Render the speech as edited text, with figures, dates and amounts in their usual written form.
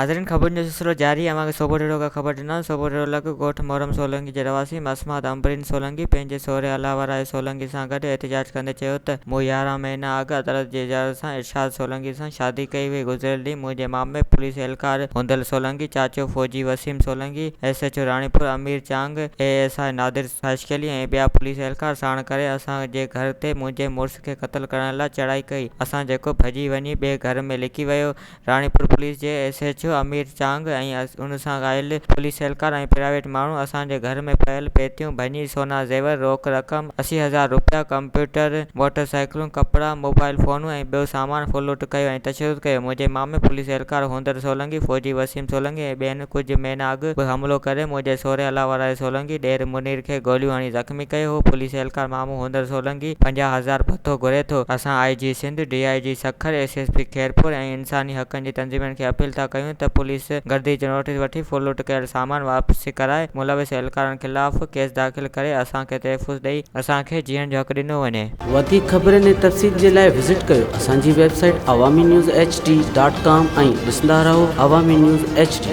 ناظرين خبرن جو سلسلو جاري اوهان کي سوڀوڏيرو کان خبر ڏنان سوڀوڏيرو لڳ ڳوٺ محرم سولنگي جي رهواسي مسمات عنبرين سولنگي پنهنجي سهري الله ورايو سولنگي سان گڏ احتجاج ڪندي چيو ته مون 11 مهينا اڳ عدالت جي اجازت سان ارشاد سولنگي سان شادي ڪئي هئي گذريل ڏينهن منهنجي مامي پوليس اهلڪار هوندل سولنگي چاچو فوجي Waseem Solangi S H O Ranipur Amir Chang A S I Nadir Khaskheli ۽ ٻيا پوليس اهلڪار ساڻ ڪري اسان جي گهر تي منهنجي مڙس کي قتل ڪرڻ لاء چڙهائي ڪئي اسان جيڪو ڀڄي وڃي ٻئي گهر ۾ لڪي ويو راڻيپور پوليس جي S H O Amir Chang ۽ ان سان آيل پوليس اهلڪار ۽ پرائيويٽ ماڻهو اسان جي گهر ۾ پيل پيتيون ڀڃي سونا زيور، روڪ رقم 80 هزار روپيا، ڪمپيوٽر، موٽر سائيڪلون، ڪپڙا، موبائل فونون ۽ ٻيو سامان ڦرلٽ ڪيو ۽ تشدد ڪيو. منهنجي مامي پوليس اهلڪار هوندر سولنگي، فوجي وسيم سولنگي ۽ ٻين ڪجهه مهينا اڳ به حملو ڪري منهنجي سهري الله ورايو سولنگي ڏير منير کي گوليون هڻي زخمي ڪيو هو. پوليس اهلڪار مامو هوندر سولنگي 50,000 ڀتو گهري ٿو. اسان I G Sindh, D I G Sukkur, S S P Khairpur ۽ انساني حقن جي تنظيمن کي اپيل ٿا ڪيون ته پوليس گردي جو نوٽيس وٺي ڦرلٽ ڪيل سامان واپس ڪرائي ملوث اهلڪارن خلاف ڪيس داخل ڪري اسان کي تحفظ ڏئي اسان کي جيئڻ جو حق ڏنو وڃي. وڌيڪ خبرن ۽ تفصيل جي لاء وزٽ ڪيو اسان جي website Awami news H D dot com ۽ ڏسندا رهو عوامي نيوز ايڇ ڊي.